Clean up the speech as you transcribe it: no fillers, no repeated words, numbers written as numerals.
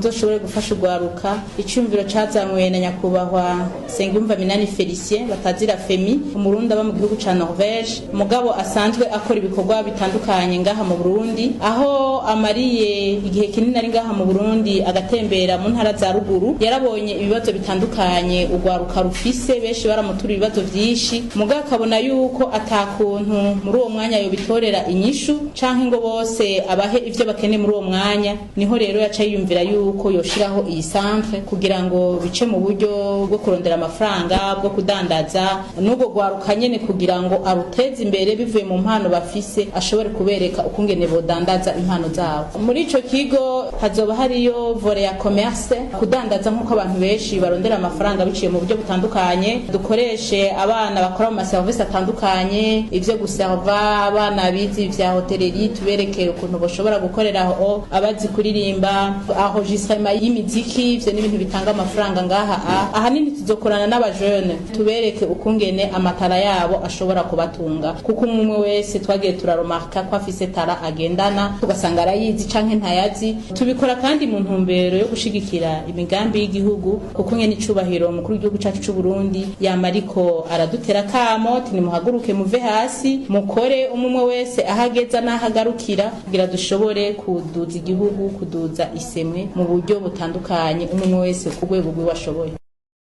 Uzoshobore gufasha urwaruka. Iciyumviro cazanywe na nyakubahwa Nsengiyumva Minani Felicien batazira Femi, umurundi aba mu gihugu ca Norvege, mugabo asanzwe akora ibikorwa bitandukanye ngaha mu Burundi, aho amariye igihe kinini ari ngaha mu Burundi agatembera mu ntara za ruguru. Yarabonye ibibazo bitandukanye urwaruka rufise, benshi baramutura ibibazo vyinshi, mugabo akabona yuko atakuntu muri uwo mwanya yobitorera inyishu canke ngo bose abahe ivyo bakeneye muri uwo mwanya. Niho rero yaca yiyumvira yuko yoshiraho iyi centre kugira ngo bice mu buryo bwo kurondera amafaranga, bwo kudandaza n'ubwo rwaruka nyene, kugira ngo aruteze imbere bivuye mu mpano bafise, ashobore kubereka ukungene bodandaza impano zabo. Muri ico kigo hazoba hariyo volet ya commerce, kudandaza, nk'uko abantu benshi barondera amafaranga biciye mu buryo butandukanye. Dukoreshe abana bakora mu maserivisi atandukanye, ivyo guserva, abana bize ivya hôtellerie, tubereke ukuntu bashobora gukorera aho, abazi kuririmba, enregistrement y'imiziki, ivyo n'ibintu bitanga amafaranga ngaha. Ahanini tuzokorana n'abajene, tubereke ukungene amatara yabo ashobora kubatunga, kuko umwe wese twagiye turaremarka ko afise talent agendana, tugasanga arayizi canke ntayazi. Tubikora kandi mu ntumbero yo gushigikira imigambi y'igihugu, kuko nyene icubahiro umukuru w'igihugu cacu c'u Burundi yama ariko aradutera kamo ati: "Nimuhaguruke, muve hasi, mukore, umwe wese ahageza n'aho agarukira, kugira dushobore kuduza igihugu, kuduza isemwe mu buryo butandukanye, umwe wese ku rwego rwiwe ashoboye."